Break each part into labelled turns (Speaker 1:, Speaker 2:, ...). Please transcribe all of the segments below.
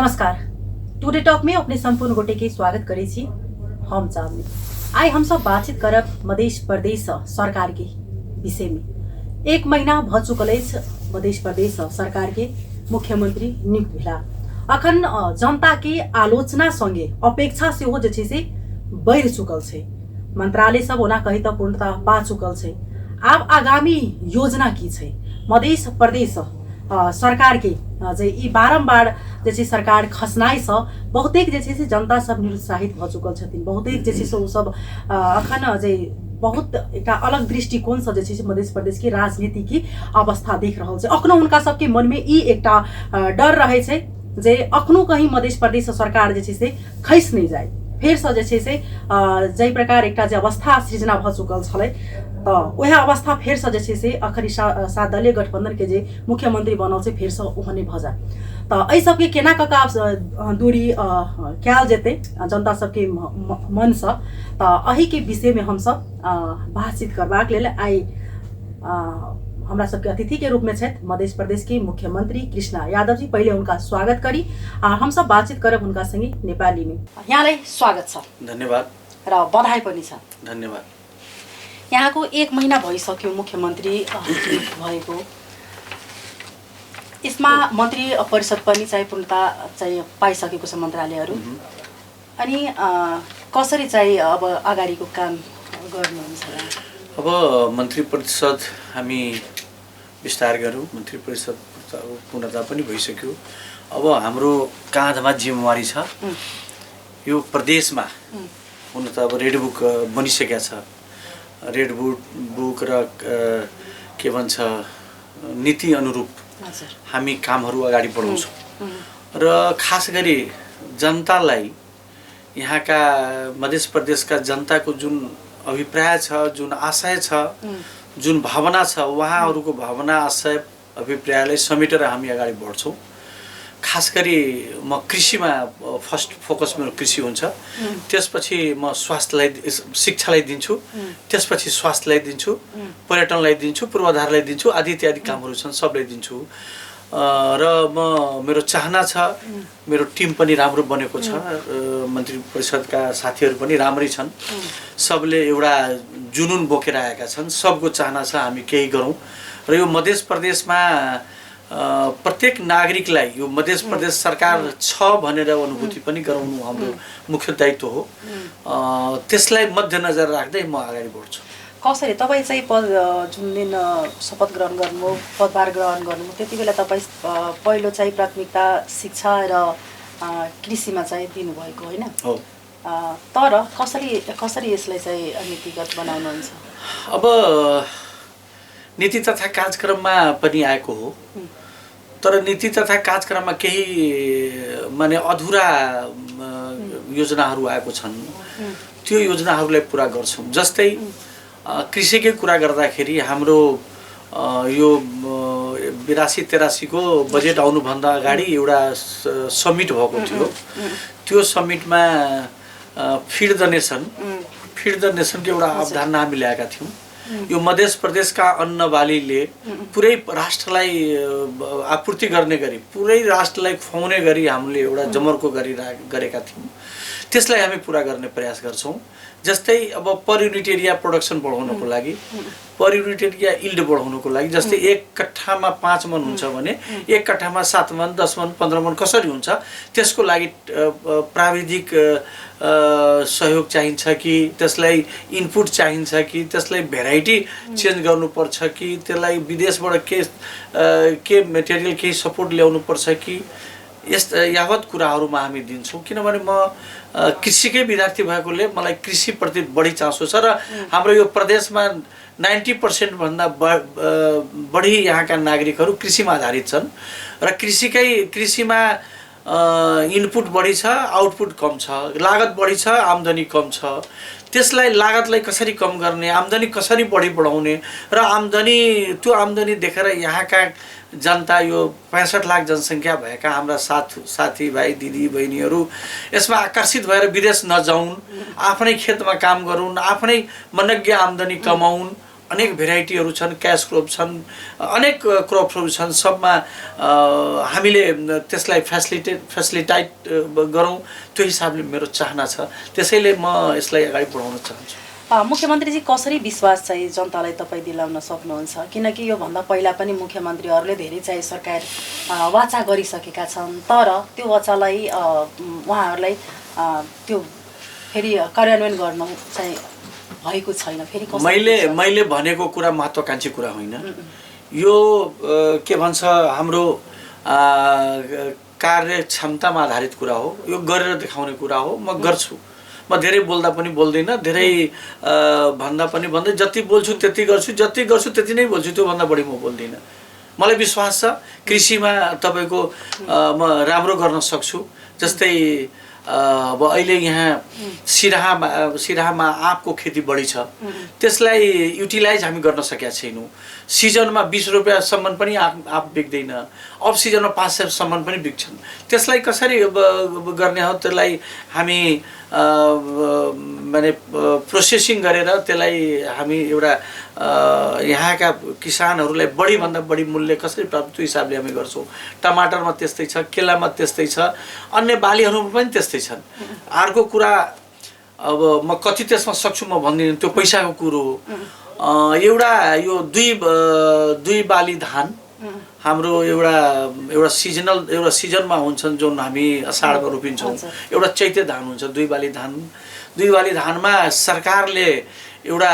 Speaker 1: नमस्कार। Today talk में अपने संपूर्ण गोटे के स्वागत करे छी हम चाँदनी। आई हम सब बातचीत करब मध्य प्रदेश सरकार के विषय में। एक महीना भ चुकल अछि मध्य प्रदेश सरकार के मुख्यमंत्री नियुक्त भेला। अखन जनता के आलोचना संगे अपेक्षा सेहो जे छै से बढ़ि चुकल छै। मंत्रालय सब ओना कही त पूर्णता पा चुकल छै। आब आगामी योजना की छै? मध्य प्रदेश सरकार के जे ई बारम्बार जे छै सरकार खसनाइ सँ बहुतेक जे छै से जनता सब निरुत्साहित भ चुकल छथिन। बहुतेक जे छै से ओ सब अखन जे बहुत एक अलग दृष्टिकोण से जे छै से मध्य प्रदेश के राजनीति की अवस्था देख रहल छै। अखनो हुनका सबके मन में ई एकटा डर रहे छै जे अखनो कहीं मध्य प्रदेश सरकार जे छै से खैस नहीं जाए। फेर से जे छै से जै प्रकार एकटा जे अवस्था सृजना भ चुकल छलै वह अवस्था फेर से जे छै से अखन सात दलीय गठबंधन के जे मुख्यमंत्री बनल छै फेर से ओहने भ जाए। तो एहि सबके केना कऽ दूरी कयल जेतै जनता सबके मन से, तो एही के विषय में हम सब बातचीत करबाक लेल आई हमरा सबके अतिथि के रूप में छथि मध्य प्रदेश के मुख्यमंत्री कृष्णा यादव जी। पहले उनका स्वागत करी हम सब बातचीत करब उनका संगे नेपाली में। यहाँलाई स्वागत छ।
Speaker 2: धन्यवाद
Speaker 1: र बधाई पनि छ।
Speaker 2: धन्यवाद।
Speaker 1: यहाँको एक महीना भइसक्यो मुख्यमंत्री भएको। यसमा मन्त्री परिषद पनि चाहिँ पूर्णता चाहिँ पाइसकेको छ मन्त्रालयहरू। अनि कसरी चाहिँ अब अगाडिको काम गर्नुहुन्छ?
Speaker 2: अब मन्त्री परिषद हामी विस्तार गरौँ। मन्त्री परिषद पूर्णता पनि भइसक्यो। अब हाम्रो काँधमा जिम्मेवारी छ। यो प्रदेशमा हुन त अब रेड बुक बनिसकेको छ। रेड बुक र के भन्छ नीति अनुरूप हामी कामहरू अगाडि बढाउँछौँ र खास गरी जनतालाई यहाँका मध्य प्रदेशका जनताको जुन अभिप्राय छ, जुन आशय छ, जुन भावना छ, उहाँहरूको भावना आशय अभिप्रायलाई समेटेर हामी अगाडि बढ्छौँ। खास गरी म कृषिमा फर्स्ट फोकस मेरो कृषि हुन्छ। त्यसपछि म स्वास्थ्यलाई शिक्षालाई दिन्छु, त्यसपछि स्वास्थ्यलाई दिन्छु, पर्यटनलाई दिन्छु, पूर्वाधारलाई दिन्छु, आदि इत्यादि कामहरू छन् सबलाई दिन्छु। र मेरो चाहना छ, मेरो टिम पनि राम्रो बनेको छ, मन्त्री परिषदका साथीहरू पनि राम्रै छन्, सबले एउटा जुनुन बोकेर आएका छन्। सबको चाहना छ हामी केही गरौँ र यो मध्य प्रदेशमा प्रत्येक नागरिकलाई यो मध्य प्रदेश सरकार छ भनेर अनुभूति पनि गराउनु हाम्रो मुख्य दायित्व हो। त्यसलाई मध्यनजर राख्दै म अगाडि बढ्छु।
Speaker 1: कसरी तपाईँ चाहिँ पद जुन दिन शपथ ग्रहण गर्नुभयो, पदभार ग्रहण गर्नुभयो, त्यति बेला तपाईँ पहिलो चाहिँ प्राथमिकता शिक्षा र कृषिमा चाहिँ दिनुभएको होइन?
Speaker 2: हो।
Speaker 1: तर कसरी यसलाई चाहिँ नीतिगत बनाउनुहुन्छ?
Speaker 2: अब नीति तथा कार्यक्रममा पनि आएको हो, तर नीति तथा कार्यक्रममा केही माने अधुरा योजनाहरू आएको छन्। त्यो योजनाहरूलाई पुरा गर्छौँ। जस्तै कृषिकै कुरा गर्दाखेरि हाम्रो यो 82-83 को बजेट आउनुभन्दा अगाडि एउटा समिट भएको थियो। त्यो समिटमा फिड द नेसनको एउटा अवधारणा हामी ल्याएका थियौँ। यो मध्य प्रदेशका अन्न बालीले पुरै राष्ट्रलाई आपूर्ति गर्ने गरी, पुरै राष्ट्रलाई खुवाउने गरी हामीले एउटा जमर्को गरेका थियौँ। त्यसलाई हामी पुरा गर्ने प्रयास गर्छौँ। जस्तै अब पर युनिट एरिया प्रोडक्सन बढाउनको लागि, पर युनिट एरिया इल्ड बढाउनको लागि, जस्तै एक कट्ठामा 5 मन हुन्छ भने एक कट्ठामा 7 मन, 10 मन, 15 मन कसरी हुन्छ, त्यसको लागि प्राविधिक सहयोग चाहिन्छ कि, त्यसलाई इनपुट चाहिन्छ कि, त्यसलाई भेराइटी चेन्ज गर्नुपर्छ कि, त्यसलाई विदेशबाट के मेटेरियल केही सपोर्ट ल्याउनु पर्छ कि, यस्ता यावत कुराहरूमा हामी दिन्छौँ। किनभने म कृषिकै विद्यार्थी भएकोले मलाई कृषिप्रति बढी चासो छ र हाम्रो यो प्रदेशमा 90% भन्दा बढी यहाँका नागरिकहरू कृषिमा आधारित छन् र कृषिमा इनपुट बढी छ, आउटपुट कम छ, लागत बढी छ, आम्दानी कम छ। त्यसलाई लागतलाई कसरी कम गर्ने, आम्दानी कसरी बढाउने र त्यो आम्दानी देखेर यहाँका जनता यो 65 लाख जनसङ्ख्या भएका हाम्रा साथीभाइ दिदीबहिनीहरू यसमा आकर्षित भएर विदेश नजाउन्, आफ्नै खेतमा काम गरून्, आफ्नै मनज्ञ आम्दानी कमाउन् अनेक भेराइटीहरू छन्, क्यास क्रप छन्, अनेक क्रपहरू छन्। सबमा हामीले त्यसलाई फेसिलिटेट गरौँ, त्यो हिसाबले मेरो चाहना छ। त्यसैले म यसलाई अगाडि बढाउन चाहन्छु।
Speaker 1: मुख्यमन्त्रीजी कसरी विश्वास चाहिँ जनतालाई तपाईँ दिलाउन सक्नुहुन्छ? किनकि योभन्दा पहिला पनि मुख्यमन्त्रीहरूले धेरै चाहिँ सरकार वाचा गरिसकेका छन्, तर त्यो वाचालाई उहाँहरूलाई त्यो फेरि कार्यान्वयन गर्नु चाहिँ भएको छैन। फेरि
Speaker 2: मैले भनेको कुरा महत्त्वाकांक्षी कुरा होइन। यो के भन्छ, हाम्रो कार्यक्षमतामा आधारित कुरा हो, यो गरेर देखाउने कुरा हो। म गर्छु, म धेरै बोल्दा पनि बोल्दिनँ, धेरै भन्दा पनि भन्दै, जति बोल्छु त्यति गर्छु, जति गर्छु त्यति नै बोल्छु, त्योभन्दा बढी म बोल्दिनँ। मलाई विश्वास छ कृषिमा तपाईँको म राम्रो गर्न सक्छु। जस्तै अब अहिले यहाँ सिराहामा आँपको खेती बढी छ, त्यसलाई युटिलाइज हामी गर्न सकेका छैनौँ। सिजनमा 20 रुपियाँसम्म पनि आँप बिक्दैन, अफ सिजनमा 500सम्म पनि बिक्छन्। त्यसलाई कसरी गर्ने हो? त्यसलाई हामी माने प्रोसेसिङ गरेर त्यसलाई हामी एउटा यहाँका किसानहरूलाई बढीभन्दा बढी मूल्य कसरी प्राप्त, त्यो हिसाबले हामी गर्छौँ। टमाटरमा त्यस्तै छ, केलामा त्यस्तै छ, अन्य बालीहरूमा पनि त्यस्तै छन्। अर्को कुरा, अब म कति त्यसमा सक्छु म भन्दिनँ, त्यो पैसाको कुरो हो। एउटा यो दुई बाली धान हाम्रो एउटा सिजनमा हुन्छन्, जुन हामी असाढमा रोपिन्छौँ। एउटा चैते धान हुन्छ, दुई बाली धानमा सरकारले एउटा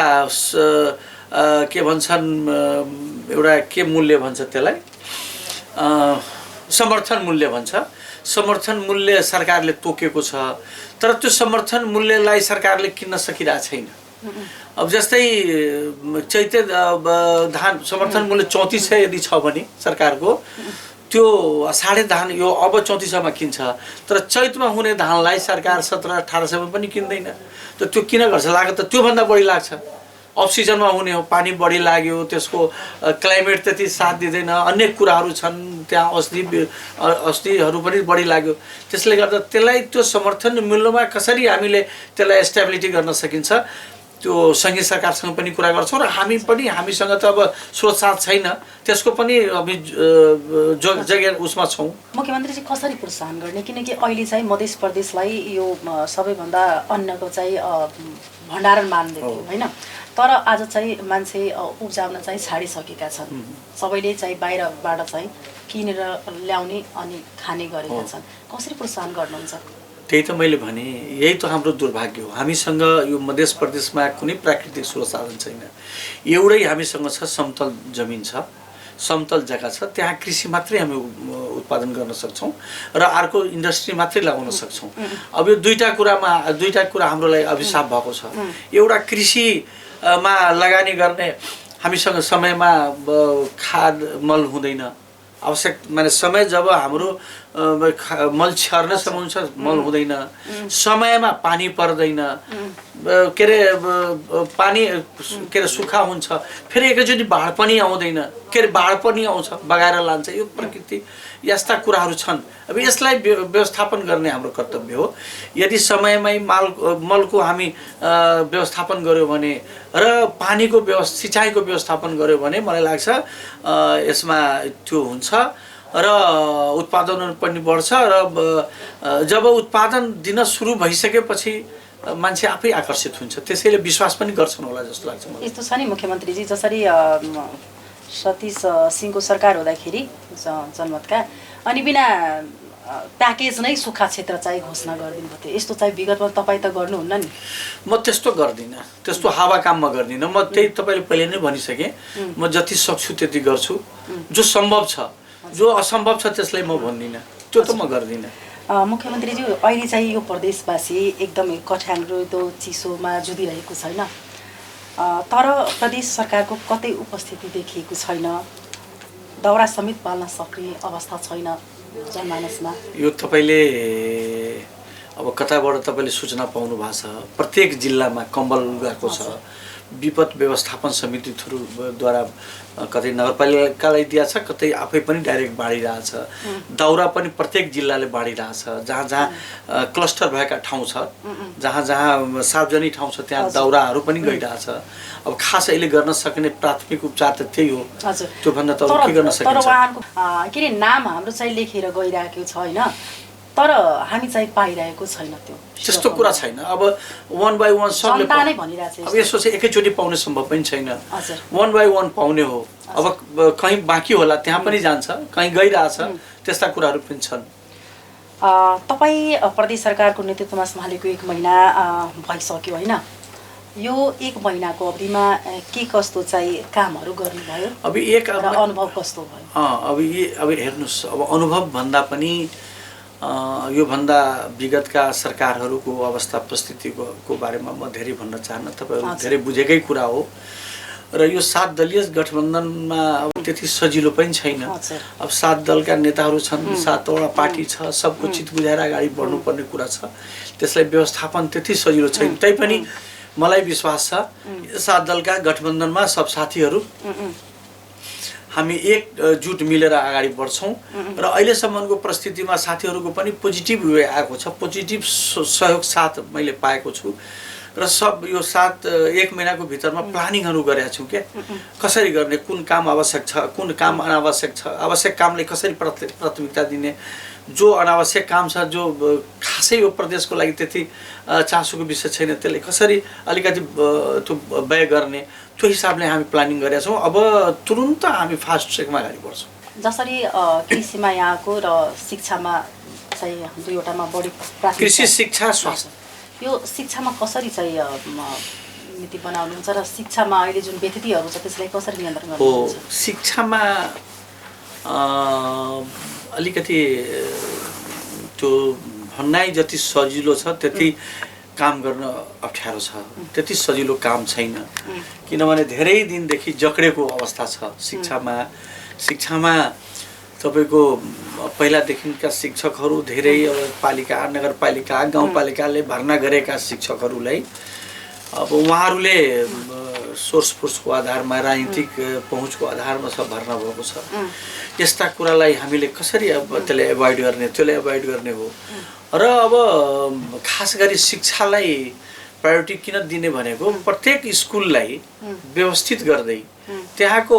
Speaker 2: के भन्छन्, एउटा के मूल्य भन्छ त्यसलाई, समर्थन मूल्य भन्छ। समर्थन मूल्य सरकारले तोकेको छ, तर त्यो समर्थन मूल्यलाई सरकारले किन्न सकिरहेको छैन। अब जस्तै चैते धान समर्थन मूल्य 34 यदि छ भने सरकारको, त्यो असाढे धान यो अब 3400मा किन्छ, तर चैतमा हुने धानलाई सरकार 1700-1800मा पनि किन्दैन। त त्यो किन गर्छ? लागत त त्योभन्दा बढी लाग्छ। अफ सिजनमा हुने हो, पानी बढी लाग्यो, त्यसको क्लाइमेट त्यति साथ दिँदैन, अनेक कुराहरू छन्, त्यहाँ औषधिहरू पनि बढी लाग्यो। त्यसले गर्दा त्यसलाई त्यो समर्थन मूल्यमा कसरी हामीले त्यसलाई एस्टेबिलिटी गर्न सकिन्छ, त्यो सङ्घीय सरकारसँग पनि कुरा गर्छौँ। र हामीसँग त अब स्रोत साथ छैन, त्यसको पनि हामी जग्गा उसमा छौँ।
Speaker 1: मुख्यमन्त्रीजी कसरी प्रोत्साहन गर्ने? किनकि अहिले चाहिँ मध्य प्रदेशलाई यो सबैभन्दा अन्नको चाहिँ भण्डारण मान्दै थियो होइन, तर आज चाहिँ मान्छे उब्जाउन चाहिँ छाडिसकेका छन्। सबैले चाहिँ बाहिरबाट चाहिँ किनेर ल्याउने अनि खाने गरेका छन्। कसरी प्रोत्साहन गर्नुहुन्छ?
Speaker 2: त्यही त मैले भने, यही त हाम्रो दुर्भाग्य हो। हामीसँग यो मध्य प्रदेशमा कुनै प्राकृतिक स्रोत साधन छैन। एउटै हामीसँग छ, समतल जमिन छ, समतल जग्गा छ, त्यहाँ कृषि मात्रै हामी उत्पादन गर्न सक्छौँ र अर्को इन्डस्ट्री मात्रै लगाउन सक्छौँ। अब यो दुईटा कुरा हाम्रो लागि अभिशाप भएको छ। एउटा कृषिमा लगानी गर्ने हामीसँग समयमा खाद मल हुँदैन, आवश्यक माने समय जब हाम्रो मल छर्ने समय हुन्छ, मल हुँदैन, समयमा पानी पर्दैन, के अरे पानी के अरे सुक्खा हुन्छ, फेरि एकैचोटि बाढ पनि आउँदैन, के अरे बाढ पनि आउँछ, बगाएर लान्छ। यो प्रकृति यस्ता कुराहरू छन्। अब यसलाई व्यवस्थापन गर्ने हाम्रो कर्तव्य हो। यदि समयमै मलको हामी व्यवस्थापन गर्यो भने र पानीको सिँचाइको व्यवस्थापन गर्यो भने मलाई लाग्छ यसमा त्यो हुन्छ र उत्पादन पनि बढ्छ। र जब उत्पादन दिन सुरु भइसकेपछि मान्छे आफै आकर्षित हुन्छ, त्यसैले विश्वास पनि गर्छन् होला जस्तो लाग्छ मलाई।
Speaker 1: यस्तो छ नि मुख्यमन्त्रीजी, जसरी सतीश सिंहको सरकार हुँदाखेरि जनमतका अनि बिना प्याकेज नै सुक्खा क्षेत्र चाहिँ घोषणा गरिदिनु थियो, यस्तो चाहिँ विगतमा तपाईँ त गर्नुहुन्न नि?
Speaker 2: म त्यस्तो गर्दिनँ, त्यस्तो हावा काम म गर्दिनँ। म त्यही तपाईँले पहिले नै भनिसकेँ, म जति सक्छु त्यति गर्छु। जो सम्भव छ, जो असम्भव छ त्यसलाई म भन्दिनँ, त्यो त म गर्दिनँ।
Speaker 1: मुख्यमन्त्रीजी, अहिले चाहिँ यो प्रदेशवासी एकदमै कठ्याङ्ग्रो चिसोमा जुधिरहेको छैन, तर प्रदेश सरकारको कतै उपस्थिति देखिएको छैन, दाउरा समेत बाल्न सक्ने अवस्था छैन जनमानसमा।
Speaker 2: यो तपाईँले अब कताबाट तपाईँले सूचना पाउनु भएको छ प्रत्येक जिल्लामा कम्बल गएको छ विपद व्यवस्थापन समितिद्वारा कतै नगरपालिकालाई दिएको छ कतै आफै पनि डाइरेक्ट बाँडिरहेछ दाउरा पनि प्रत्येक जिल्लाले बाँडिरहेछ जहाँ जहाँ क्लस्टर भएका ठाउँ छ जहाँ जहाँ सार्वजनिक ठाउँ छ त्यहाँ दाउराहरू पनि गइरहेछ अब खास अहिले गर्न सक्ने प्राथमिक उपचार त त्यही हो त्योभन्दा त के गर्न सकिन्छ
Speaker 1: तर उहाँको के अरे नाम हाम्रो चाहिँ लेखेर गइरहेको छ होइन तर हामी चाहिँ पाइरहेको छैन त्यो
Speaker 2: त्यस्तो कुरा छैन अब 1 by 1 सबले
Speaker 1: सन्तानै भनिरहेछ
Speaker 2: अब यसो चाहिँ एकैचोटि पाउने सम्भव पनि छैन 1 by 1 पाउने हो अब कहीँ बाँकी होला त्यहाँ पनि जान्छ कहीँ गइरहेछ त्यस्ता कुराहरू पनि छन्
Speaker 1: तपाईँ प्रदेश सरकारको नेतृत्वमा सम्हालेको 1 महिना भइसक्यो होइन यो 1 महिनाको अवधिमा के कस्तो चाहिँ कामहरू गर्नुभयो
Speaker 2: अब एक
Speaker 1: अनुभव कस्तो भयो
Speaker 2: अब हेर्नुस् अब अनुभव भन्दा पनि यो भन्दा विगतका सरकारहरूको अवस्था परिस्थितिको बारेमा म धेरै भन्न चाहन्न तपाईहरु धेरै बुझेकै कुरा हो र यो 7 दलीय गठबन्धनमा अब त्यति सजिलो पनि छैन अब 7 दलका नेताहरू छन् 7 वटा पार्टी छ सबको चित बुझाएर अगाडि बढ्नुपर्ने कुरा छ त्यसलाई व्यवस्थापन त्यति सजिलो छैन तैपनि मलाई विश्वास छ 7 दलका गठबन्धनमा सब साथीहरू हामी एकजुट मिलेर अगाडि बढ्छौं र अहिलेसम्मको परिस्थितिमा साथीहरूको पनि पोजिटिभ वे आएको छ पोजिटिभ सहयोग साथ मैले पाएको छु र सब यो 1 महिनाको भित्रमा प्लानिङहरू गरेका छौं के कसरी गर्ने कुन काम आवश्यक छ कुन काम अनावश्यक छ आवश्यक कामले कसरी प्राथमिकता दिने जो अनावश्यक काम छ जो खासै यो प्रदेशको लागि त्यति चासोको विषय छैन त्यसले कसरी अलिकति त्यो व्यय गर्ने त्यो हिसाबले हामी प्लानिङ गरेका छौं अब तुरुन्त हामी फास्ट ट्र्याकमा अगाडि बढ्छौं
Speaker 1: जसरी कृषिमा यहाँको र शिक्षामा चाहिँ दुईवटामा बढी प्राथमिकता
Speaker 2: कृषि शिक्षा स्वास्थ्य
Speaker 1: यो शिक्षामा कसरी चाहिँ नीति बनाउनुहुन्छ र शिक्षामा अहिले जुन व्यतिथिहरू छ त्यसलाई कसरी नियन्त्रण गर्नुहुन्छ
Speaker 2: शिक्षामा अलिकति त्यो भन्नाइ जति सजिलो छ त्यति काम गर्न अप्ठ्यारो छ त्यति सजिलो काम छैन किनभने धेरै दिनदेखि जक्रेको अवस्था छ शिक्षामा तपाईको पहिलादेखिका शिक्षकहरू धेरै अब पालिका नगरपालिका गाउँपालिकाले भर्ना गरेका शिक्षकहरूलाई अब उहाँहरूले सोर्स फोर्सको आधारमा राजनीतिक पहुँचको आधारमा सब भर्ना भएको छ यस्ता कुरालाई हामीले कसरी अब त्यसले एभोइड गर्ने हो र अब खास गरी शिक्षालाई प्रायोरिटी किन दिने भनेको प्रत्येक स्कुललाई व्यवस्थित गर्दै त्यहाँको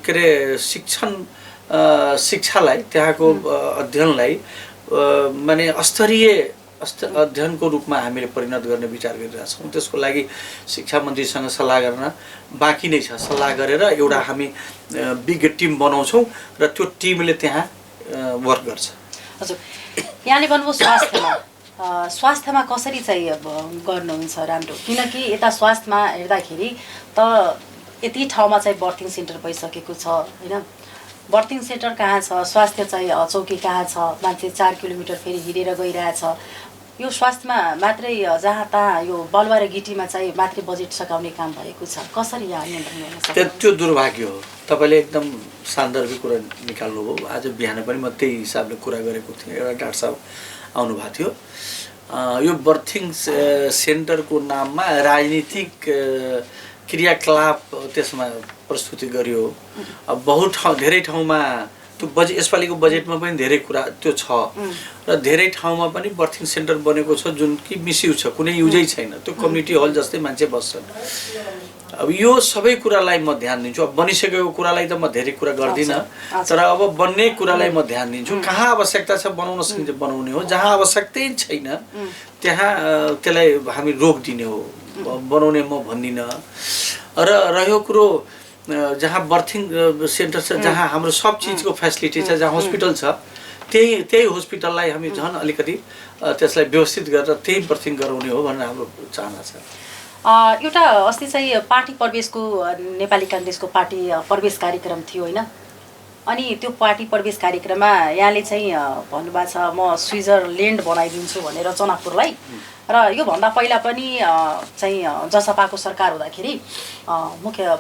Speaker 2: के रे शिक्षालाई त्यहाँको अध्ययनलाई माने स्तरीय अध्ययनको रूपमा हामीले परिणत गर्ने विचार गरिरहेका छौं त्यसको लागि शिक्षा मन्त्रीसँग सल्लाह गर्न बाँकी नै छ सल्लाह गरेर एउटा हामी बिग टिम बनाउँछौं र त्यो टिमले त्यहाँ वर्क गर्छ
Speaker 1: हजुर यहाँले भन्नुभयो स्वास्थ्यमा कसरी चाहिँ गर्नुहुन्छ राम्रो किनकि यता स्वास्थ्यमा हेर्दाखेरि त यति ठाउँमा चाहिँ बर्थिङ सेन्टर भइसकेको छ हैन बर्थिङ सेन्टर कहाँ छ स्वास्थ्य चाहिँ चौकी कहाँ छ मान्छे 4 किलोमिटर फेरि हिँडेर गइरहेछ यो स्वास्थ्यमा मात्रै जहाँ तहाँ यो बलुवा र गिटीमा चाहिँ मात्रै बजेट सकाउने काम भएको छ कसरी यहाँ नियन्त्रण गर्न सक्नुहुन्छ
Speaker 2: त्यो दुर्भाग्य हो तपाईले एकदम सान्दर्भिक कुरा निकाल्नु भयो आज बिहान पनि म त्यही हिसाबले कुरा गरेको थिएँ एउटा डाक्टर साहब आउनु भएको थियो यो बर्थिङ सेन्टरको नाममा राजनीतिक क्रियाकलाप त्यसमा प्रस्तुति गरियो अब बहुत धेरै ठाउँमा त्यो बजेट यसपालिको बजेटमा पनि धेरै कुरा त्यो छ र धेरै ठाउँमा पनि बर्थिङ सेन्टर बनेको छ जुन कि मिसयुज छ कुनै युजै छैन त्यो कम्युनिटी हल जस्तै मान्छे बस्छन् अब यो सबै कुरालाई म ध्यान दिन्छु अब बनिसकेको कुरालाई त म धेरै कुरा गर्दिन तर अब बन्ने कुरालाई म ध्यान दिन्छु कहाँ आवश्यकता छ बनाउन सकिन्छ बनाउने हो जहाँ आवश्यकतै छैन त्यहाँ त्यसलाई हामी रोक दिने हो बनाउने म भन्दिन र रह्यो कुरो जहाँ बर्थिङ सेन्टर छ जहाँ हाम्रो सब चीजको फ्यासिलिटी छ जहाँ हस्पिटल छ त्यही हस्पिटललाई हामी झन् अलिकति त्यसलाई व्यवस्थित गरेर त्यही बर्थिङ गराउने हो भनेर हाम्रो चाहना छ
Speaker 1: एउटा अस्ति चाहिँ पार्टी प्रवेशको नेपाली कांग्रेसको पार्टी प्रवेश कार्यक्रम थियो हैन अनि त्यो पार्टी प्रवेश कार्यक्रममा यहाँले चाहिँ भन्नुभएको छ म स्विजरल्यान्ड बनाइदिन्छु भनेर जनकपुरलाई र यो भन्दा पहिला पनि चाहिँ जसपाको सरकार हुँदाखेरि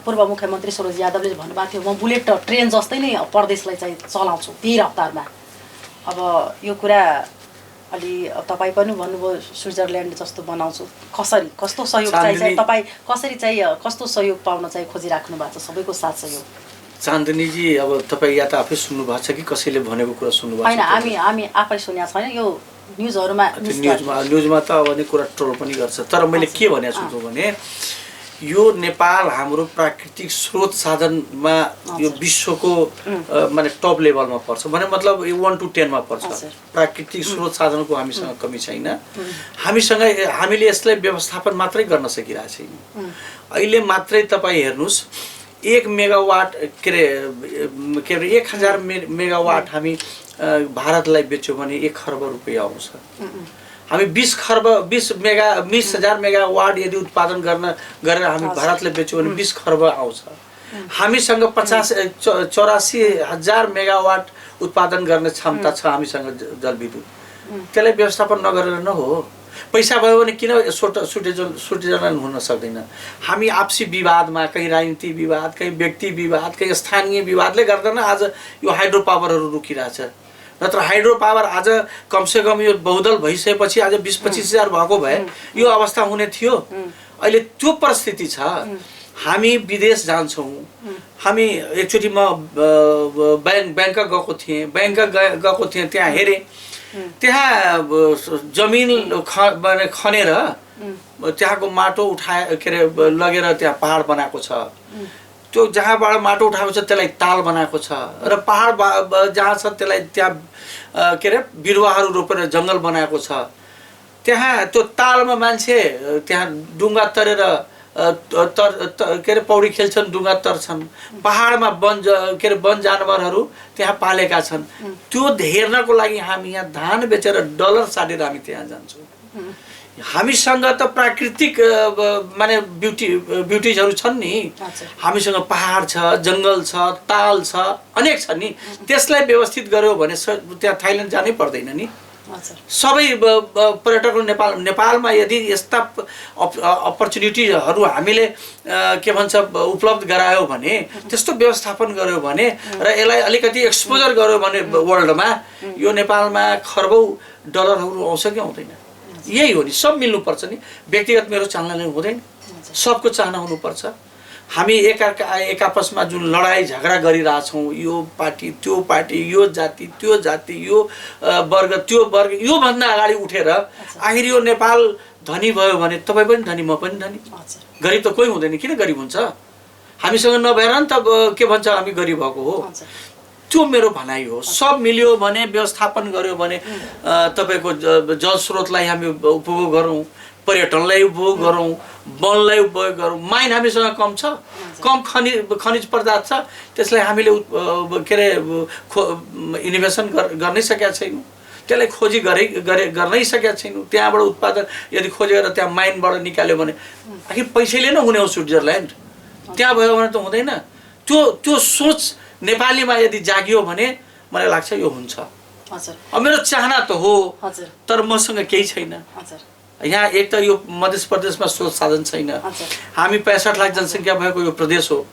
Speaker 1: पूर्व मुख्यमन्त्री सरोज यादवले भन्नुभएको थियो म बुलेट ट्रेन जस्तै नै प्रदेशलाई चाहिँ चलाउँछु 13 हप्तामा अब यो कुरा अलि तपाईँ पनि भन्नुभयो स्विजरल्यान्ड जस्तो बनाउँछु, कस्तो सहयोग चाहिन्छ, तपाईँ कसरी चाहिँ कस्तो सहयोग पाउन चाहिँ खोजिराख्नु भएको छ, सबैको साथ सहयोग?
Speaker 2: चाँदनीजी, अब तपाईँ या त आफै सुन्नु भएको छ कि कसैले भनेको कुरा सुन्नु भएको छ?
Speaker 1: होइन, हामी आफै सुनेको छैन, यो
Speaker 2: न्युजमा त अब कुरा ट्रोल पनि गर्छ। तर मैले के भनेको छु भने यो नेपाल हाम्रो प्राकृतिक स्रोत साधनमा यो विश्वको माने टप लेभलमा पर्छ भने मतलब 1 to 10 मा पर्छ। प्राकृतिक स्रोत साधनको हामीसँग कमी छैन। हामीले यसलाई व्यवस्थापन मात्रै गर्न सकिरहेको छैन। अहिले मात्रै तपाईँ हेर्नुहोस्, 1 मेगावाट के अरे 1000 मेगावाट हामी भारतलाई बेच्यो भने 1 खर्ब रुपियाँ आउँछ। हामी 20,000 मेगावाट यदि उत्पादन गरेर हामी भारतलाई बेच्यो भने 20 खर्ब आउँछ। हामीसँग 84,000 मेगावाट उत्पादन गर्ने क्षमता छ हामीसँग जलविद्युत। त्यसलाई व्यवस्थापन नगरेर न हो। पैसा भयो भने किन स्विट्जरल्यान्ड हुन सक्दैन? हामी आपसी विवादमा, कहीँ राजनीति विवाद, कहीँ व्यक्ति विवाद, कहीँ स्थानीय विवादले गर्दा न आज यो हाइड्रो पावरहरू रोकिरहेछ। नत्र हाइड्रो पावर आज कमसेकम यो बहुदल भइसकेपछि आज 20-25 हजार भएको भए यो अवस्था हुने थियो। अहिले त्यो परिस्थिति छ। हामी विदेश जान्छौँ। हामी एकचोटि म ब्याङ्कक गएको थिएँ, त्यहाँ हेरेँ, त्यहाँ जमिन खनेर त्यहाँको माटो उठाए के अरे लगेर त्यहाँ पहाड बनाएको छ। त्यो जहाँबाट माटो उठाएको छ त्यसलाई ताल बनाएको छ र पहाड जहाँ छ त्यसलाई त्यहाँ के अरे बिरुवाहरू रोपेर जङ्गल बनाएको छ। त्यहाँ त्यो तालमा मान्छे त्यहाँ डुङ्गा तरेर के अरे पौडी खेल्छन्, डुङ्गा तर्छन्। पहाडमा वन जानवरहरू त्यहाँ पालेका छन्। त्यो हेर्नको लागि हामी यहाँ धान बेचेर डलर साटेर हामी त्यहाँ जान्छौँ। हामीसँग त प्राकृतिक माने ब्युटिजहरू छन् नि। हामीसँग पहाड छ, जङ्गल छ, ताल छ, अनेक छ नि। त्यसलाई व्यवस्थित गर्यो भने त्यहाँ थाइल्यान्ड जानै पर्दैन नि। सबै पर्यटकहरू नेपालमा यदि यस्ता अपर्च्युनिटिजहरू हामीले के भन्छ उपलब्ध गरायो भने, त्यस्तो व्यवस्थापन गर्यो भने र यसलाई अलिकति एक्सपोजर गर्यो भने वर्ल्डमा, यो नेपालमा खर्बौँ डलरहरू आउँछ कि आउँदैन? यही हो नि। सब मिल्नुपर्छ नि। व्यक्तिगत मेरो चाहनाले हुँदैन, सबको चाहना हुनुपर्छ। हामी एक आपसमा जुन लडाइँ झगडा गरिरहेछौँ, यो पार्टी त्यो पार्टी, यो जाति त्यो जाति, यो वर्ग त्यो वर्ग, योभन्दा अगाडि उठेर आखिर यो नेपाल धनी भयो भने तपाईँ पनि धनी, म पनि धनी। गरिब त कोही हुँदैन। किन गरिब हुन्छ? हामीसँग नभएर नि त के भन्छ हामी गरिब भएको हो। त्यो मेरो भनाइ हो। सब मिल्यो भने, व्यवस्थापन गर्यो भने तपाईँको जल स्रोतलाई हामी उपभोग गरौँ, पर्यटनलाई उपभोग गरौँ, वनलाई उपभोग गरौँ। माइन हामीसँग कम छ, कम खनिज पदार्थ छ, त्यसलाई हामीले के अरे इनोभेसन गर्नै सकेका छैनौँ। त्यसलाई खोजी गर्नै सकेका छैनौँ। त्यहाँबाट उत्पादन यदि खोजेर त्यहाँ माइनबाट निकाल्यो भने आखिर पैसाले नै हुने हो स्विट्जरल्यान्ड। त्यहाँ भयो भने त हुँदैन। त्यो सोच नेपालीमा यदि जागियो भने मलाई लाग्छ यो हुन्छ। अब मेरो चाहना त हो, तर मसँग केही छैन। यहाँ एक त यो मध्य प्रदेशमा स्रोत साधन छैन। हामी 65 लाख जनसङ्ख्या भएको यो प्रदेश हो।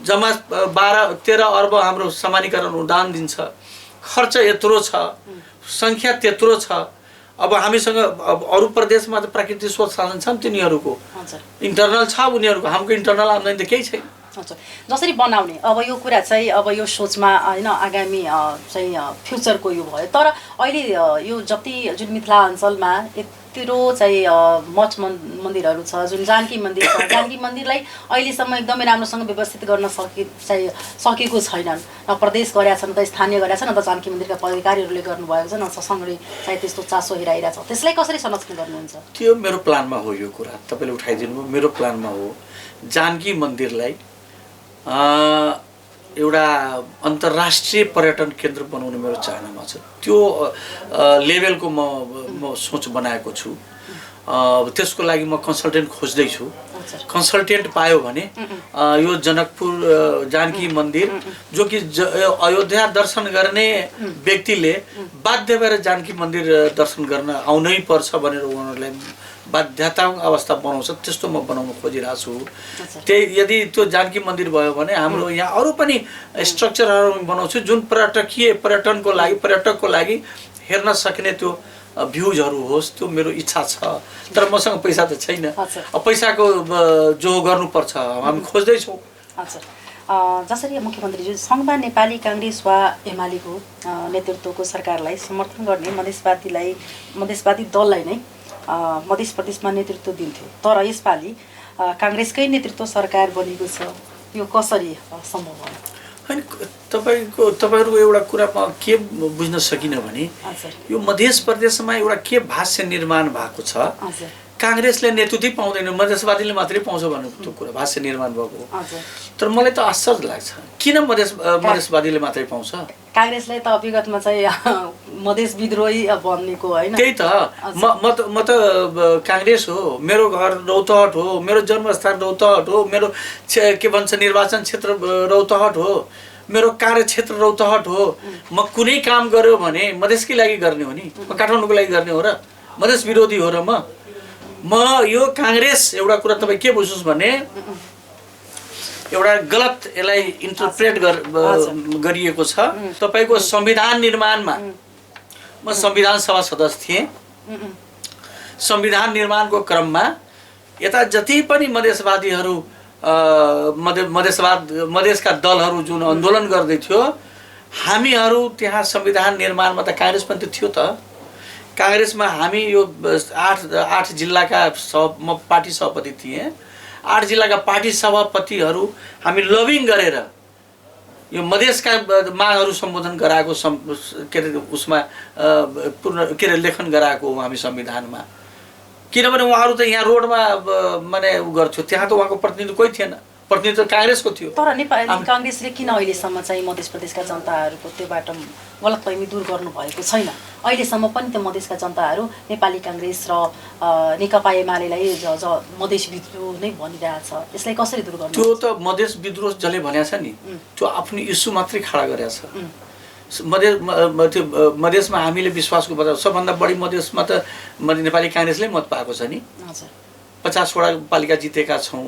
Speaker 2: जम्मा 12-13 अर्ब हाम्रो सामान्यकरण अनुदान दिन्छ। खर्च यत्रो छ, सङ्ख्या त्यत्रो छ। अब हामीसँग अरू प्रदेशमा त प्राकृतिक स्रोत साधन छ नि, तिनीहरूको इन्टरनल छ, उनीहरूको। हाम्रो इन्टरनल आम्दानी त केही छैन।
Speaker 1: जसरी बनाउने अब यो कुरा चाहिँ अब यो सोचमा होइन, आगामी चाहिँ फ्युचरको यो भयो। तर अहिले यो जति जुन मिथिला अञ्चलमा यत्रो चाहिँ मठ मन्दिरहरू छ, जुन जानकी मन्दिर छ, जानकी मन्दिरलाई अहिलेसम्म एकदमै राम्रोसँग व्यवस्थित गर्न सकेको छैनन्। न प्रदेश गरेका छन्, न त स्थानीय गरेका छन्, न त जानकी मन्दिरका पदाधिकारीहरूले गर्नुभएको छ, न सङ्घले चाहिँ त्यस्तो चासो हेराइरहेको छ। त्यसलाई कसरी संरक्षण गर्नुहुन्छ?
Speaker 2: त्यो मेरो प्लानमा हो। यो कुरा तपाईँले उठाइदिनु भयो, मेरो प्लानमा हो। जानकी मन्दिरलाई एउटा अन्तर्राष्ट्रिय पर्यटन केन्द्र बनाउने मेरो चाहनामा छ। त्यो लेभलको म सोच बनाएको छु। त्यसको लागि म कन्सल्टेन्ट खोज्दैछु। कन्सल्टेन्ट पायो भने यो जनकपुर जानकी मन्दिर जो कि अयोध्या दर्शन गर्ने व्यक्तिले बाध्य भएर जानकी मन्दिर दर्शन गर्न आउनै पर्छ भनेर उनीहरूलाई बाध्यता अवस्था बनाउँछ, त्यस्तो म बनाउन खोजिरहेको छु। त्यही यदि त्यो जानकी मन्दिर भयो भने हाम्रो यहाँ अरू पनि स्ट्रक्चरहरू बनाउँछु जुन पर्यटकको लागि हेर्न सक्ने त्यो भ्युजहरू होस् त्यो मेरो इच्छा छ तर मसँग पैसा त छैन
Speaker 1: हजुर।
Speaker 2: पैसाको जो गर्नुपर्छ हामी खोज्दैछौँ
Speaker 1: हजुर जसरी मुख्यमन्त्रीज्यू सङ्घमा नेपाली काङ्ग्रेस वा एमालेको नेतृत्वको सरकारलाई समर्थन गर्ने मधेसवादी दललाई नै मध्य प्रदेशमा नेतृत्व दिन्थ्यो तर यसपालि काङ्ग्रेसकै नेतृत्व सरकार बनेको छ यो कसरी सम्भव भयो
Speaker 2: होइन तपाईँहरूको एउटा कुरा म के बुझ्न सकिनँ भने यो मध्य प्रदेशमा एउटा के भाष्य निर्माण भएको छ काङ्ग्रेसले नेतृत्वै पाउँदैन मधेसवादीले मात्रै पाउँछ भन्ने त्यो कुरा भाष्य निर्माण भएको तर मलाई त आश्चर्य लाग्छ किन मधेसवादीले मात्रै पाउँछ
Speaker 1: काङ्ग्रेसलाई त विगतमा चाहिँ मधेस विद्रोही बनेको होइन
Speaker 2: त्यही त म त काङ्ग्रेस हो मेरो घर रौतहट हो मेरो जन्मस्थान रौतहट हो मेरो के भन्छ निर्वाचन क्षेत्र रौतहट हो मेरो कार्यक्षेत्र रौतहट हो म कुनै काम गर्यो भने मधेसकै लागि गर्ने हो नि म काठमाडौँको लागि गर्ने हो र मधेस विरोधी हो र म यो काङ्ग्रेस एउटा कुरा तपाईँ के बुझ्नुहोस् भने एउटा गलत यसलाई इन्टरप्रेट गरिएको छ तपाईँको संविधान निर्माणमा म संविधान सभा सदस्य थिएँ संविधान निर्माणको क्रममा यता जति पनि मधेसवादीहरू मधेसका दलहरू जुन आन्दोलन गर्दै थियो हामीहरू त्यहाँ संविधान निर्माणमा त काङ्ग्रेस पनि थियो त काङ्ग्रेसमा हामी यो आठ जिल्लाका म पार्टी सभापति थिएँ 8 जिल्लाका पार्टी सभापतिहरू हामी लबिङ गरेर यो मधेसका मागहरू सम्बोधन गराएको के अरे उसमा लेखन गराएको हो हामी संविधानमा किनभने उहाँहरू त यहाँ रोडमा माने उ गर्थ्यो त्यहाँ त उहाँको प्रतिनिधि कोही थिएन प्रतिनिधि काङ्ग्रेसको थियो
Speaker 1: तर नेपाली काङ्ग्रेसले किन अहिलेसम्म चाहिँ मध्य प्रदेशका जनताहरूको त्योबाट गलतफहमी दूर गर्नु भएको छैन अहिलेसम्म पनि त्यो मधेसका जनताहरू नेपाली काङ्ग्रेस र नेकपा एमालेलाई मधेस विद्रोह नै भनिरहेछ यसलाई कसरी दूर गर्नु
Speaker 2: त्यो त मधेस विद्रोह जसले भनेको छ नि त्यो आफ्नो इस्यु मात्रै खडा गरेछ मधेसमा हामीले विश्वासको बजार सबभन्दा बढी मधेसमा त नेपाली काङ्ग्रेसले मत पाएको छ नि 50 वटा पालिका जितेका छौँ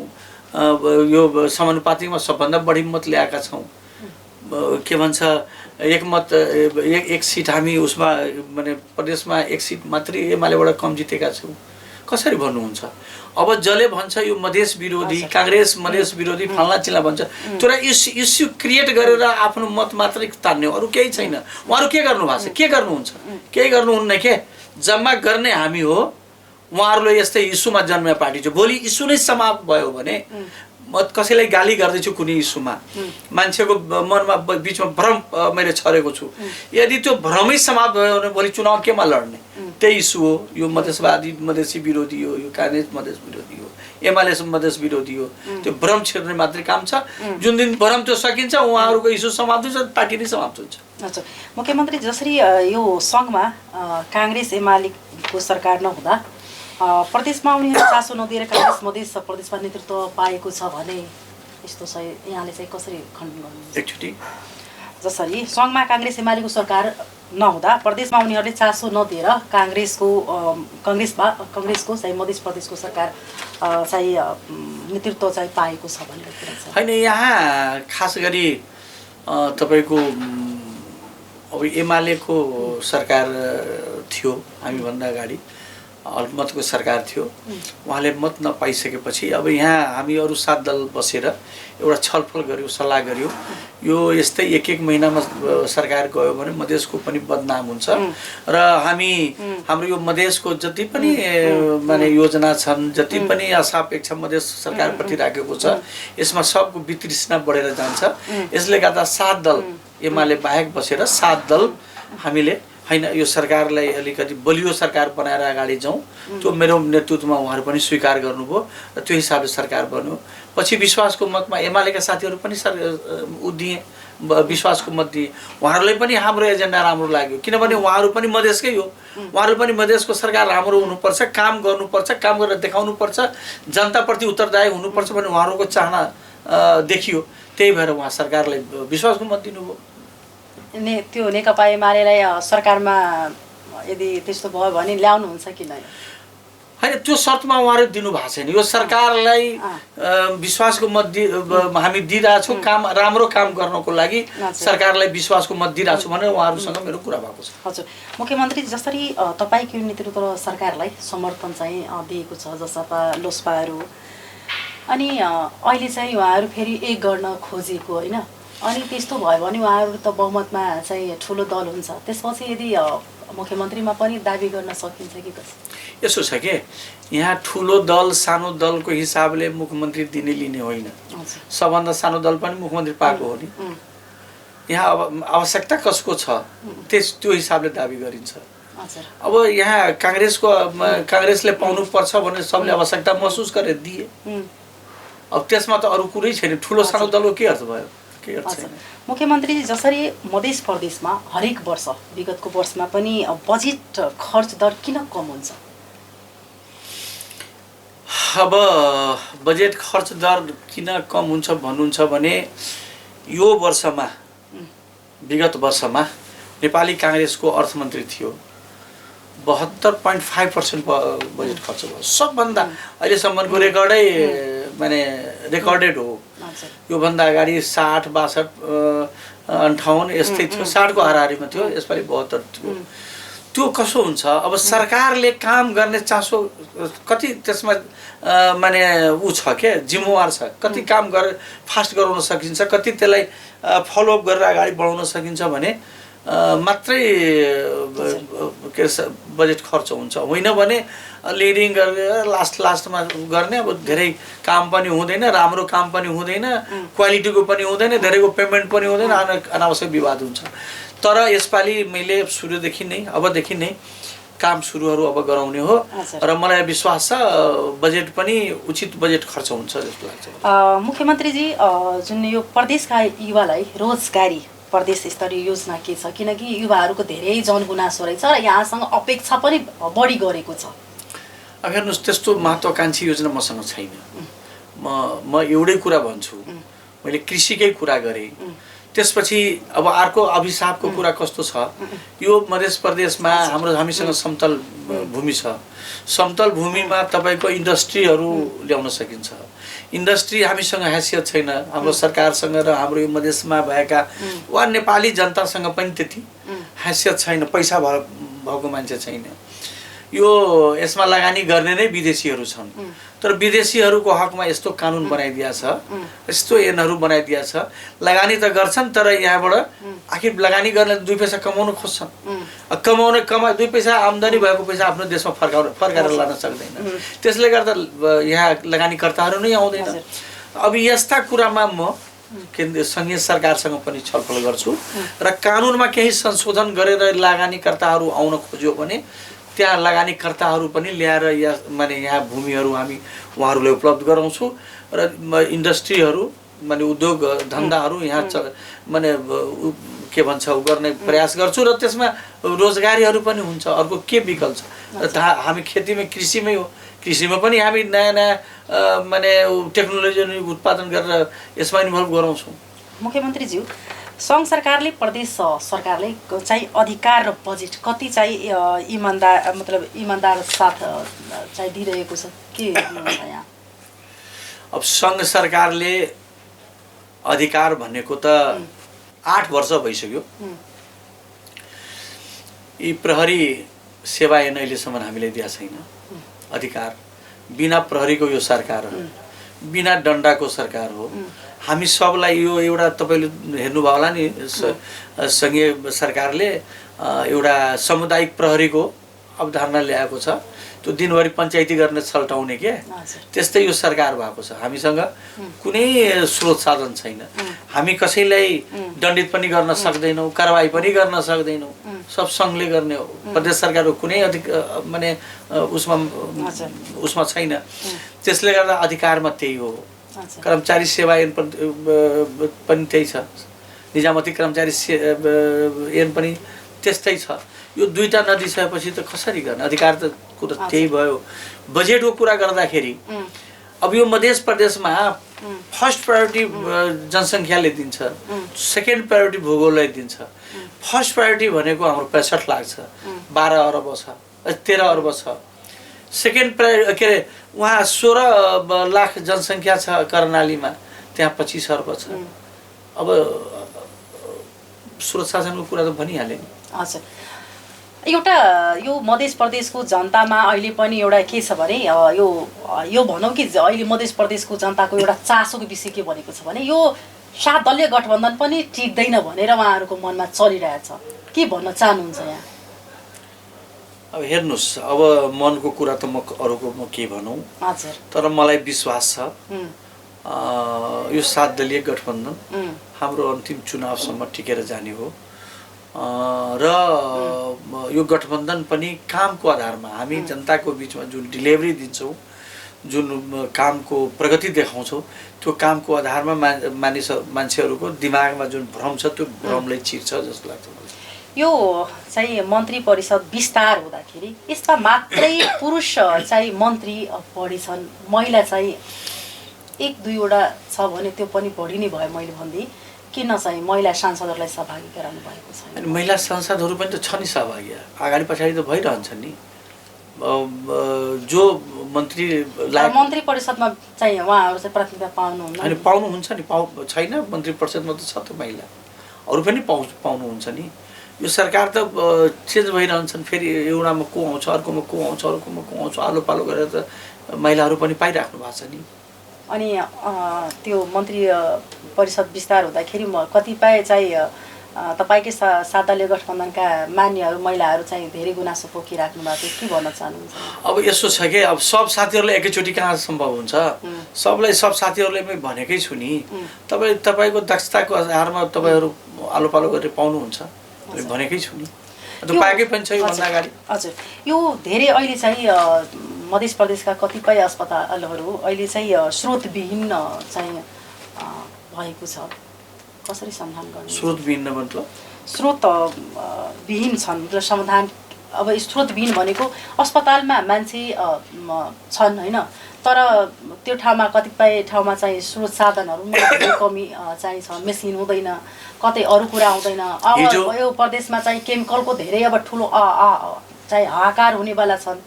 Speaker 2: यो समानुपातिकमा सबभन्दा बढी मत ल्याएका छौँ के भन्छ एक सिट हामी उसमा माने प्रदेशमा एक सिट मात्रै एमालेबाट कम जितेका छौँ कसरी भन्नुहुन्छ अब जसले भन्छ यो मधेस विरोधी काङ्ग्रेस मधेस विरोधी फल्ना चिल्ला भन्छ तर इस्यु क्रिएट गरेर आफ्नो मत मात्रै तान्ने अरू केही छैन उहाँहरू के गर्नु भएको छ के गर्नुहुन्छ केही गर्नुहुन्न के जम्मा गर्ने हामी हो उहाँहरूले यस्तै इस्युमा जन्मे पार्टी छ भोलि इस्यु नै समाप्त भयो भने म कसैलाई गाली गर्दैछु कुनै इस्युमा मान्छेको मनमा बिचमा भ्रम मैले छरेको छु यदि त्यो भ्रमै समाप्त भयो भने भोलि चुनाव केमा लड्ने त्यही इस्यु हो यो मधेसी विरोधी हो यो काङ्ग्रेस मधेस विरोधी हो एमाले मधेस विरोधी हो त्यो भ्रम छेर्ने मात्रै काम छ जुन दिन भ्रम त्यो सकिन्छ उहाँहरूको इस्यु समाप्त हुन्छ पार्टी नै समाप्त हुन्छ
Speaker 1: अच्छा मुख्यमन्त्री जसरी यो सङ्घमा काङ्ग्रेस एमालेको सरकार नहुँदा प्रदेशमा उनीहरू चासो नदिएर काङ्ग्रेस मधेस प्रदेशमा नेतृत्व पाएको छ भने यस्तो चाहिँ यहाँले चाहिँ कसरी खण्डन गर्नुहुन्छ
Speaker 2: एकचोटि
Speaker 1: जसरी सङ्घमा काङ्ग्रेस एमालेको सरकार नहुँदा प्रदेशमा उनीहरूले चासो नदिएर काङ्ग्रेसको चाहिँ मध्य प्रदेशको सरकार चाहिँ नेतृत्व चाहिँ पाएको छ भन्ने कुरा छ
Speaker 2: होइन यहाँ खास गरी तपाईँको अब एमालेको सरकार थियो हामीभन्दा अगाडि अल्पमतको सरकार थियो उहाँले मत नपाइसकेपछि अब यहाँ हामी अरू 7 दल बसेर एउटा छलफल गर्यो सल्लाह गर्यो यो यस्तै एक महिनामा सरकार गयो भने मधेसको पनि बदनाम हुन्छ र हाम्रो यो मधेसको जति पनि माने योजना छन् जति पनि आशापेक्षा मधेस सरकारप्रति राखेको छ यसमा सबको वितृष्णा बढेर जान्छ यसले गर्दा 7 दल एमाले बाहेक बसेर 7 दल हामीले हैन यो सरकारलाई अलिकति बलियो सरकार बनाएर अगाडि जाउँ त्यो मेरो नेतृत्वमा उहाँहरू पनि स्वीकार गर्नुभयो र त्यो हिसाबले सरकार बन्यो पछि विश्वासको मतमा एमालेका साथीहरू पनि दिए विश्वासको मत दिए उहाँहरूलाई पनि हाम्रो एजेन्डा राम्रो लाग्यो किनभने उहाँहरू पनि मधेसकै हो उहाँहरू पनि मधेसको सरकार राम्रो हुनुपर्छ काम गर्नुपर्छ काम गरेर देखाउनुपर्छ जनताप्रति उत्तरदायी हुनुपर्छ भन्ने उहाँहरूको चाहना देखियो त्यही भएर उहाँ सरकारलाई विश्वासको मत दिनुभयो
Speaker 1: त्यो नेकपा एमालेलाई सरकारमा यदि त्यस्तो भयो भने ल्याउनुहुन्छ कि नै
Speaker 2: होइन त्यो शर्तमा उहाँहरू दिनु भएको छैन। यो सरकारलाई विश्वासको मत हामी दिइरहेछौँ, काम राम्रो काम गर्नको लागि सरकारलाई विश्वासको मत दिइरहेछु भनेर उहाँहरूसँग मेरो कुरा भएको छ।
Speaker 1: हजुर मुख्यमन्त्री, जसरी तपाईँको नेतृत्व सरकारलाई समर्थन चाहिँ दिएको छ जसपा लोसपाहरू, अनि अहिले चाहिँ उहाँहरू फेरि एक गर्न खोजेको होइन, अनि त्यस्तो भयो भने उहाँहरू त बहुमतमा चाहिँ ठुलो दल हुन्छ, त्यसपछि यदि मुख्यमन्त्रीमा पनि दाबी गर्न सकिन्छ कि कसरी?
Speaker 2: यसो छ कि यहाँ ठुलो दल सानो दलको हिसाबले मुख्यमन्त्री दिने लिने होइन, सबभन्दा सानो दल पनि मुख्यमन्त्री पाएको हो नि। यहाँ अब आवश्यकता कसको छ त्यो हिसाबले दाबी गरिन्छ। अब यहाँ काङ्ग्रेसले पाउनुपर्छ भनेर सबले आवश्यकता महसुस गरेर दिए, अब त्यसमा त अरू कुरै छैन। ठुलो सानो दलको के अर्थ भयो? के अर्थ छैन।
Speaker 1: मुख्यमन्त्री, जसरी मध्य प्रदेशमा हरेक वर्ष विगतको वर्षमा पनि बजेट खर्च दर किन कम हुन्छ?
Speaker 2: अब बजेट खर्च दर किन कम हुन्छ भन्नुहुन्छ भने यो वर्षमा विगत वर्षमा नेपाली काङ्ग्रेसको अर्थमन्त्री थियो, 72.5% बजेट खर्च भयो। सबभन्दा अहिलेसम्मको रेकर्डै माने रेकर्डेड हो। योभन्दा अगाडि 60, 62, 58 यस्तै थियो, 60 को हाराहारीमा थियो, यसपालि 72 थियो। त्यो कसो हुन्छ? अब सरकारले काम गर्ने चासो कति त्यसमा माने ऊ छ के जिम्मेवार छ, कति काम फास्ट गराउन सकिन्छ, कति त्यसलाई फलोअप गरेर अगाडि बढाउन सकिन्छ भने मात्रै के बजेट खर्च हुन्छ। होइन भने लिडिङ गरेर लास्टमा गर्ने, अब धेरै काम पनि हुँदैन, राम्रो काम पनि हुँदैन, क्वालिटीको पनि हुँदैन, धेरैको पेमेन्ट पनि हुँदैन, अनावश्यक विवाद हुन्छ। तर यसपालि मैले सुरुदेखि नै अबदेखि नै काम सुरुहरू अब गराउने हो र मलाई विश्वास छ बजेट पनि उचित बजेट खर्च हुन्छ जस्तो लाग्छ।
Speaker 1: मुख्यमन्त्रीजी, जुन यो प्रदेशका युवालाई रोजगारी प्रदेश स्तरीय योजना के छ? किनकि युवाहरूको धेरै जनगुनासो रहेछ र यहाँसँग अपेक्षा पनि बढी गरेको छ।
Speaker 2: अब हेर्नुहोस्, त्यस्तो महत्त्वाकांक्षी योजना मसँग छैन। म एउटै कुरा भन्छु, मैले कृषिकै कुरा गरेँ। त्यसपछि अब अर्को अभिशापको कुरा कस्तो छ, यो मध्य प्रदेशमा हामीसँग समतल भूमि छ। समतल भूमिमा तपाईँको इन्डस्ट्रीहरू ल्याउन सकिन्छ। इन्डस्ट्री हामीसँग हैसियत छैन, हाम्रो सरकारसँग र हाम्रो यो मधेसमा भएका वा नेपाली जनतासँग पनि त्यति हैसियत छैन, पैसा भएको मान्छे छैन। यो यसमा लगानी गर्ने नै विदेशीहरू छन्। तर विदेशीहरूको हकमा यस्तो कानुन बनाइदिया छ, यस्तो ऐनहरू बनाइदिया छ, लगानी त गर्छन् तर यहाँबाट आखिर लगानी गर्ने 2 पैसा कमाउन खोज्छन्। दुई पैसा आम्दानी भएको पैसा आफ्नो देशमा फर्काएर लान सक्दैन। त्यसले गर्दा यहाँ लगानीकर्ताहरू नै आउँदैन। अब यस्ता कुरामा म केन्द्रीय सङ्घीय सरकारसँग पनि छलफल गर्छु र कानुनमा केही संशोधन गरेर लगानीकर्ताहरू आउन खोज्यो भने त्यहाँ लगानीकर्ताहरू पनि ल्याएर यहाँ भूमिहरू हामी उहाँहरूलाई उपलब्ध गराउँछौँ र इन्डस्ट्रीहरू माने उद्योग धन्दाहरू यहाँ के भन्छ गर्ने प्रयास गर्छु र त्यसमा रोजगारीहरू पनि हुन्छ। अर्को के विकल्प छ? हामी खेतीमा कृषिमै हो, कृषिमा पनि हामी नयाँ नयाँ टेक्नोलोजी उत्पादन गरेर यसमा इन्भल्भ गराउँछौँ।
Speaker 1: मुख्यमन्त्रीज्यू, सङ्घ सरकारले प्रदेश सरकारले चाहिँ अधिकार र बजेट कति चाहिँ इमान्दार साथ चाहिँ दिइरहेको छ के यहाँ?
Speaker 2: अब सङ्घ सरकारले अधिकार भनेको त 8 वर्ष भइसक्यो। यी प्रहरी सेवा ऐन अहिलेसम्म हामीले दिएको छैन अधिकार। बिना प्रहरीको यो सरकार हो, बिना डन्डाको सरकार हो। हामी सबलाई यो एउटा तपाईँले हेर्नुभयो होला नि, सङ्घीय सरकारले एउटा सामुदायिक प्रहरीको अवधारणा ल्याएको छ। त्यो दिनभरि पञ्चायती गर्ने छल्टाउने के त्यस्तै यो सरकार भएको छ। हामीसँग कुनै स्रोत साधन छैन। हामी कसैलाई दण्डित पनि गर्न सक्दैनौँ, कारवाही पनि गर्न सक्दैनौँ। सब सङ्घले गर्ने हो। प्रदेश सरकारको कुनै उसमा छैन। त्यसले गर्दा अधिकारमा त्यही हो। कर्मचारी सेवा ऐन पनि त्यही छ, निजामती कर्मचारी ऐन पनि त्यस्तै छ। यो दुईटा नदिसकेपछि त कसरी गर्ने? अधिकार त कुरा त्यही भयो। बजेटको कुरा गर्दाखेरि अब यो मध्य प्रदेशमा फर्स्ट प्रायोरिटी जनसङ्ख्याले दिन्छ, सेकेन्ड प्रायोरिटी भूगोलले दिन्छ। फर्स्ट प्रायोरिटी भनेको हाम्रो 65 लाख छ, 12 अर्ब छ, 13 अर्ब छ। सेकेन्ड के अरे उहाँ 16 लाख जनसङ्ख्या छ कर्णालीमा, त्यहाँ 25 अर्ब छ। अब स्रोत साधनको कुरा त भनिहालेँ नि।
Speaker 1: हजुर, एउटा यो मध्य प्रदेशको जनतामा अहिले पनि एउटा के छ भने यो भनौँ कि अहिले मध्य प्रदेशको जनताको एउटा चासोको विषय के भनेको छ भने यो 7 दलीय गठबन्धन पनि टिक्दैन भनेर उहाँहरूको मनमा चलिरहेछ। के भन्न चाहनुहुन्छ यहाँ?
Speaker 2: अब हेर्नुहोस्, अब मनको कुरा त म अरूको म के भनौँ।
Speaker 1: हजुर,
Speaker 2: तर मलाई विश्वास छ यो 7 दलीय गठबन्धन हाम्रो अन्तिम चुनावसम्म टिकेर जाने हो र यो गठबन्धन पनि कामको आधारमा हामी जनताको बिचमा जुन डेलिभरी दिन्छौँ, जुन कामको प्रगति देखाउँछौँ, त्यो कामको आधारमा मान्छेहरूको दिमागमा जुन भ्रम छ त्यो भ्रमलाई चिर्छ जस्तो लाग्छ मलाई।
Speaker 1: यो चाहिँ मन्त्री परिषद विस्तार हुँदाखेरि यसमा मात्रै पुरुष चाहिँ मन्त्री बढी छन्, महिला चाहिँ 1-2वटा छ भने त्यो पनि बढी नै भयो मैले भन्दै। किन चाहिँ महिला सांसदहरूलाई सहभागी गराउनु भएको छ?
Speaker 2: अनि महिला सांसदहरू पनि त छ नि सहभागी, अगाडि पछाडि त भइरहन्छ नि। जो
Speaker 1: मन्त्री परिषदमा चाहिँ उहाँहरू चाहिँ प्राथमिकता पाउनुहुन्न?
Speaker 2: अनि पाउनुहुन्छ नि, छैन मन्त्री परिषदमा त छ त महिला, अरू पनि पाउनुहुन्छ नि। यो सरकार त चेन्ज भइरहन्छन्, फेरि एउटामा को आउँछ, अर्कोमा को आउँछ, अर्कोमा को आउँछ, आलो पालो गरेर त महिलाहरू पनि पाइराख्नु भएको छ नि।
Speaker 1: अनि त्यो मन्त्री परिषद विस्तार हुँदाखेरि कतिपय चाहिँ तपाईँकै 7 दलीय गठबन्धनका मान्यहरू महिलाहरू चाहिँ धेरै गुनासो पोखिराख्नु भएको, के भन्न चाहनुहुन्छ?
Speaker 2: अब यसो छ कि अब सब साथीहरूलाई एकैचोटि कहाँ सम्भव हुन्छ? सबलाई सब साथीहरूले पनि भनेकै छु नि, तपाईँको दक्षताको आधारमा तपाईँहरू आलो पालो गरेर पाउनुहुन्छ भनेकै छु नि, पाएकै पनि छ योभन्दा अगाडि।
Speaker 1: हजुर, यो धेरै अहिले चाहिँ मध्य प्रदेशका कतिपय अस्पतालहरू अहिले चाहिँ स्रोतविहीन चाहिँ भएको छ, कसरी समाधान गर्ने?
Speaker 2: स्रोतविहीन मतलब
Speaker 1: स्रोतविहीन छन् र समाधान। अब स्रोतविहीन भनेको अस्पतालमा मान्छे छन् होइन, तर त्यो ठाउँमा कतिपय ठाउँमा चाहिँ स्रोत साधनहरू कमी चाहिँ छ, मेसिन हुँदैन, कतै अरू कुरा हुँदैन। अब यो प्रदेशमा चाहिँ केमिकलको धेरै अब ठुलो चाहिँ हाहाकार हुनेवाला छन्।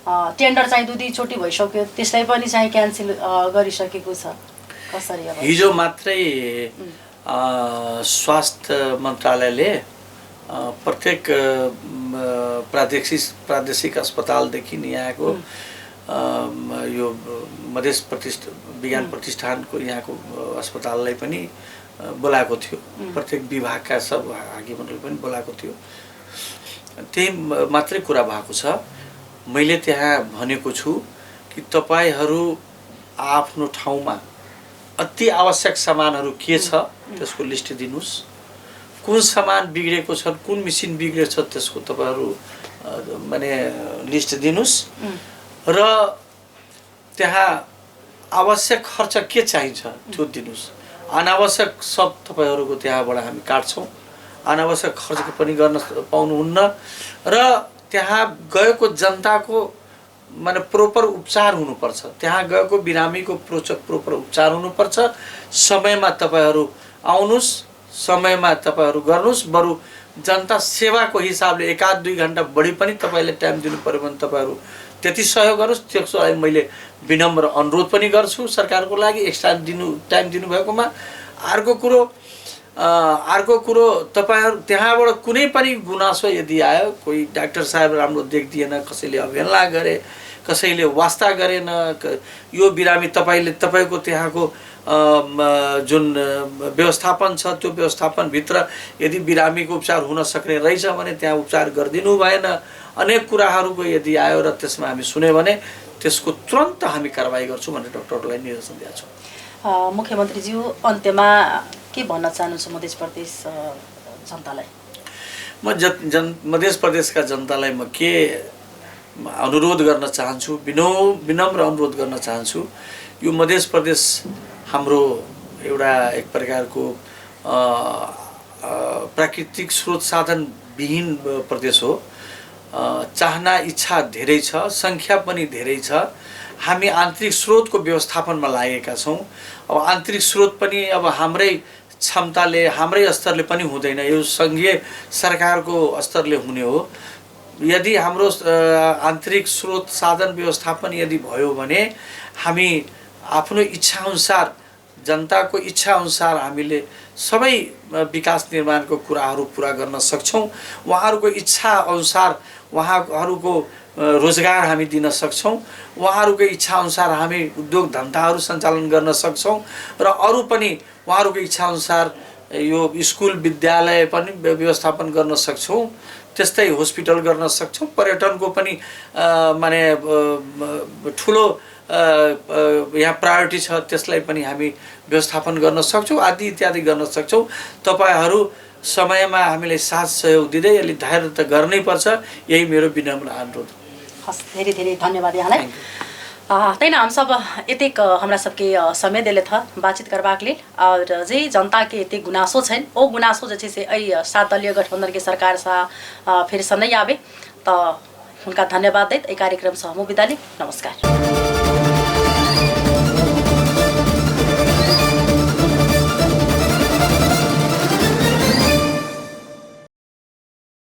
Speaker 1: टेन्डर चाहिँ 2 चोटि भइसक्यो, त्यसलाई पनि चाहिँ क्यान्सल गरिसकेको छ। कसरी? अब
Speaker 2: हिजो मात्रै स्वास्थ्य मन्त्रालयले प्रत्येक प्रादेशिक अस्पतालदेखि यहाँको यो मध्य विज्ञान प्रतिष्ठानको यहाँको अस्पताललाई पनि बोलाएको थियो, प्रत्येक विभागका सब हाकिमहरूले पनि बोलाएको थियो। त्यही मात्रै कुरा भएको छ। मैले त्यहाँ भनेको छु कि तपाईहरू आफ्नो ठाउँमा अति आवश्यक सामानहरू के छ त्यसको लिस्ट दिनुस्, कुन सामान बिग्रेको छ, कुन मेसिन बिग्रेको छ त्यसको तपाईहरू माने लिस्ट दिनुस् र त्यहाँ आवश्यक खर्च के चाहिन्छ त्यो दिनुस्। अनावश्यक सब तपाईहरूको त्यहाँबाट हामी काट्छौँ, अनावश्यक खर्च पनि गर्न पाउनुहुन्न र त्यहाँ गएको जनताको माने प्रोपर उपचार हुनुपर्छ, त्यहाँ गएको बिरामीको प्रोपर उपचार हुनुपर्छ। समयमा तपाईहरू आउनुस्, समयमा तपाईहरू गर्नुस्, बरु जनता सेवाको हिसाबले 1-2 घण्टा बढी पनि तपाईले टाइम दिनु पर्यो भने तपाईहरू त्यति सहयोग गर्नुस्। त्यसको लागि मैले विनम्र अनुरोध पनि गर्छु सरकारको लागि, एक्स्ट्रा टाइम दिनुभएकोमा। अर्को कुरो तपाईहरू त्यहाँबाट कुनै पनि गुनासो यदि आयो, कोही डाक्टर साहब राम्रो देखिदिएन, कसैले अवहेलना गरे, कसैले वास्ता गरेन, यो बिरामी तपाईको त्यहाँको जुन व्यवस्थापन छ त्यो व्यवस्थापनभित्र यदि बिरामीको उपचार हुन सक्ने रहेछ भने त्यहाँ उपचार गरिदिनु भएन, अनेक कुराहरूको यदि आयो र त्यसमा हामी सुन्यो भने त्यसको तुरन्त हामी कारबाही गर्छौँ भनेर डाक्टरलाई निर्देशन दिएको छौँ।
Speaker 1: मुख्यमन्त्रीज्यू, अन्त्यमा के भन्न चाहनुहुन्छ मध्य प्रदेश जनतालाई?
Speaker 2: म मध्य प्रदेशका जनतालाई म के अनुरोध गर्न चाहन्छु, विनम्र अनुरोध गर्न चाहन्छु। यो मध्य प्रदेश हाम्रो एउटा एक प्रकारको प्राकृतिक स्रोत साधन विहीन प्रदेश हो। चाहना इच्छा धेरै छ, सङ्ख्या पनि धेरै छ। हामी आन्तरिक स्रोतको व्यवस्थापनमा लागेका छौँ। अब आन्तरिक स्रोत पनि अब हाम्रै क्षमताले हाम्रै स्तरले पनि हुँदैन, यो सङ्घीय सरकारको स्तरले हुने हो। यदि हाम्रो आन्तरिक स्रोत साधन व्यवस्थापन यदि भयो भने हामी आफ्नो इच्छाअनुसार जनताको इच्छाअनुसार हामीले सबै विकास निर्माणको कुराहरू पुरा गर्न सक्छौँ। उहाँहरूको इच्छाअनुसार उहाँहरूको रोजगार हामी दिन सक्छौँ। उहाँहरूको इच्छाअनुसार हामी उद्योग धन्दाहरू सञ्चालन गर्न सक्छौँ र अरू पनि उहाँहरूको इच्छाअनुसार यो स्कुल विद्यालय पनि व्यवस्थापन गर्न सक्छौँ। त्यस्तै हस्पिटल गर्न सक्छौँ। पर्यटनको पनि माने ठुलो यहाँ प्रायोरिटी छ, त्यसलाई पनि हामी व्यवस्थापन गर्न सक्छौँ आदि इत्यादि गर्न सक्छौँ। तपाईहरू समयमा हामीले साथ सहयोग दिँदै यसले धैर्य त गर्नै पर्छ, यही मेरो विनम्र अनुरोध।
Speaker 1: हस्, धेरै धेरै धन्यवाद यहाँलाई। तैन हम सब एतेक हमरा सबके समय देले था बातचीत करबाक लेल और जे जनता के एतेक गुनासो छन् ओ गुनासो जे छै से एहि 7 दलीय गठबंधन के सरकार सा फिर से नहीं आवे। तो हुनका धन्यवाद दैत एहि कार्यक्रम से हम विदा ली। नमस्कार।